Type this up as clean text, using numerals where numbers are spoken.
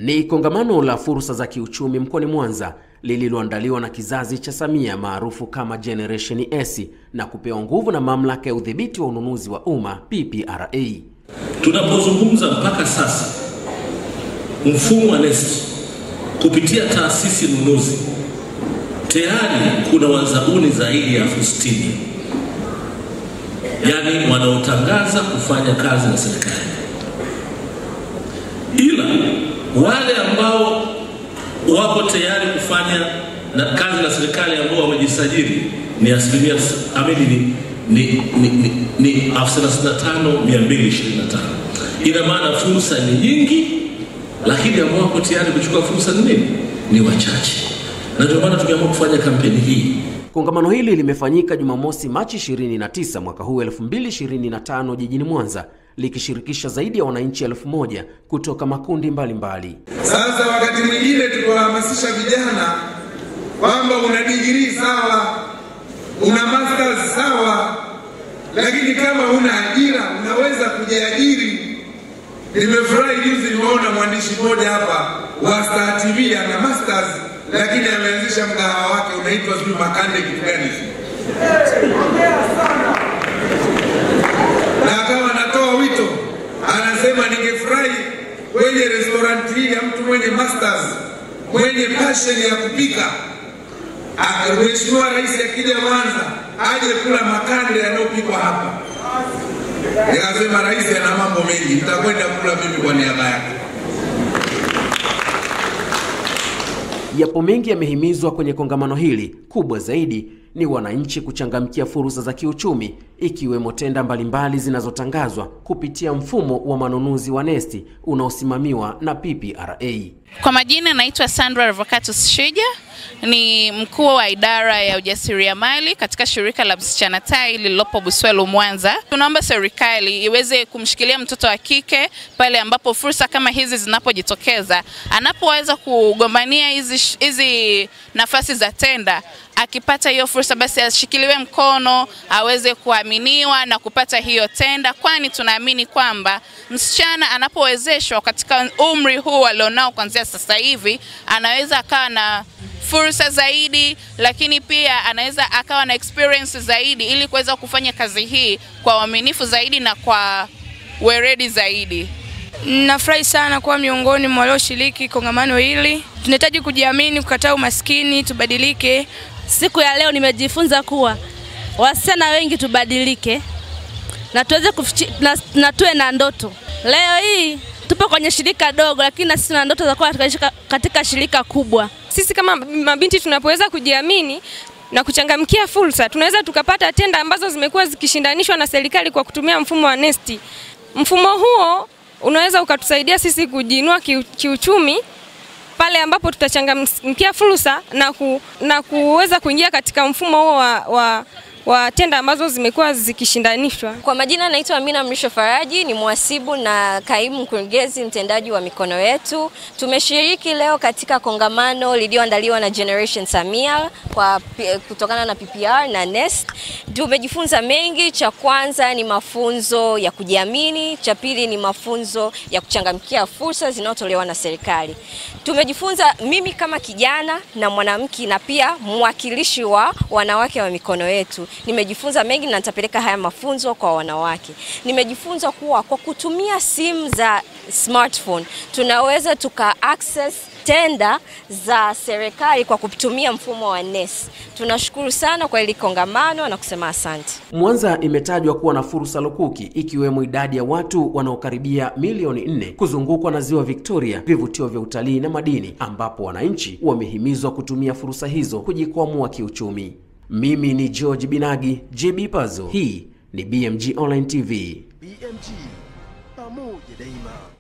Ni kongamano la fursa za kiuchumi mkoani Mwanza lililoandaliwa na kizazi cha Samia maarufu kama Generation S na kupewa nguvu na mamlaka ya udhibiti wa ununuzi wa umma PPRA. Tunapozungumza mpaka sasa, mfumo wa NeST kupitia taasisi nunuzi tayari kuna wazabuni zaidi ya 60,000, yani wanaotangaza kufanya kazi na serikali. Ila wale ambao wako tayari kufanya na kazi na serikali ambao wamejisajili ni asilimia ni 35,225. Ina maana fursa ni nyingi, lakini ambao wako tayari kuchukua fursa ni nini? Ni wachache. Na ndio maana tumeamua kufanya kampeni hii. Kongamano hili limefanyika Jumamosi Machi 29 mwaka huu 2025 jijini Mwanza, likishirikisha zaidi ya wananchi 1000 kutoka makundi mbalimbali. Sasa wakati mwingine tunawahamasisha vijana kwamba una degree sawa, una masters sawa, lakini kama huna ajira unaweza kujiajiri. Nimefurahi juzi nimeona mwandishi mmoja hapa wa Star TV ana masters, lakini ameanzisha mgahawa wake unaitwa sijui Makande kitu gani. Na kama anatoa wito, anasema ningefurahi kwenye restaurant hii ya mtu mwenye masters, mwenye passion ya kupika, Mheshimiwa Rais akija Mwanza aje kula makande yanayopikwa hapa. Nikasema Rais ana mambo mengi, nitakwenda kula mimi kwa niaba yake. Yapo mengi yamehimizwa kwenye kongamano hili. Kubwa zaidi ni wananchi kuchangamkia fursa za kiuchumi, ikiwemo tenda mbalimbali zinazotangazwa kupitia mfumo wa manunuzi wa NeST unaosimamiwa na PPRA. Kwa majina naitwa Sandra Revocatus Shija, ni mkuu wa idara ya ujasiriamali katika shirika la Msichana Tai lililopo Buswelu Mwanza. Tunaomba serikali iweze kumshikilia mtoto wa kike pale ambapo fursa kama hizi zinapojitokeza, anapoweza kugombania hizi nafasi za tenda. Akipata hiyo fursa basi ashikiliwe mkono, aweze kuaminiwa na kupata hiyo tenda, kwani tunaamini kwamba msichana anapowezeshwa katika umri huu alionao kuanzia sasa hivi, anaweza akawa na fursa zaidi, lakini pia anaweza akawa na experience zaidi ili kuweza kufanya kazi hii kwa uaminifu zaidi na kwa weredi zaidi. Nafurahi sana kuwa miongoni mwa walioshiriki kongamano hili. Tunahitaji kujiamini, kukataa umaskini, tubadilike. Siku ya leo nimejifunza kuwa wasichana wengi tubadilike na tuweze na tuwe na ndoto. Leo hii tupo kwenye shirika dogo, lakini na sisi tuna ndoto za kuwa katika shirika kubwa. Sisi kama mabinti tunapoweza kujiamini na kuchangamkia fursa, tunaweza tukapata tenda ambazo zimekuwa zikishindanishwa na serikali kwa kutumia mfumo wa NeST. Mfumo huo unaweza ukatusaidia sisi kujiinua kiuchumi pale ambapo tutachangamkia fursa na kuweza kuingia katika mfumo huo wa tenda ambazo zimekuwa zikishindanishwa. Kwa majina naitwa Amina Mrisho Faraji, ni mhasibu na kaimu mkurugenzi mtendaji wa Mikono Yetu. Tumeshiriki leo katika kongamano lililoandaliwa na Generation Samia kwa kutokana na PPR na NeST. Tumejifunza mengi. Cha kwanza ni mafunzo ya kujiamini, cha pili ni mafunzo ya kuchangamkia fursa zinazotolewa na serikali. Tumejifunza mimi kama kijana na mwanamke na pia mwakilishi wa wanawake wa Mikono Yetu. Nimejifunza mengi na nitapeleka haya mafunzo kwa wanawake. Nimejifunza kuwa kwa kutumia simu za smartphone tunaweza tuka access tenda za serikali kwa kutumia mfumo wa NeST. Tunashukuru sana kwa hili kongamano na kusema asante. Mwanza imetajwa kuwa na fursa lukuki, ikiwemo idadi ya watu wanaokaribia milioni 4, kuzungukwa na ziwa Victoria, vivutio vya utalii na madini, ambapo wananchi wamehimizwa kutumia fursa hizo kujikwamua kiuchumi. Mimi ni George Binagi, JB Pazo. Hii ni BMG Online TV. BMG, pamoja daima.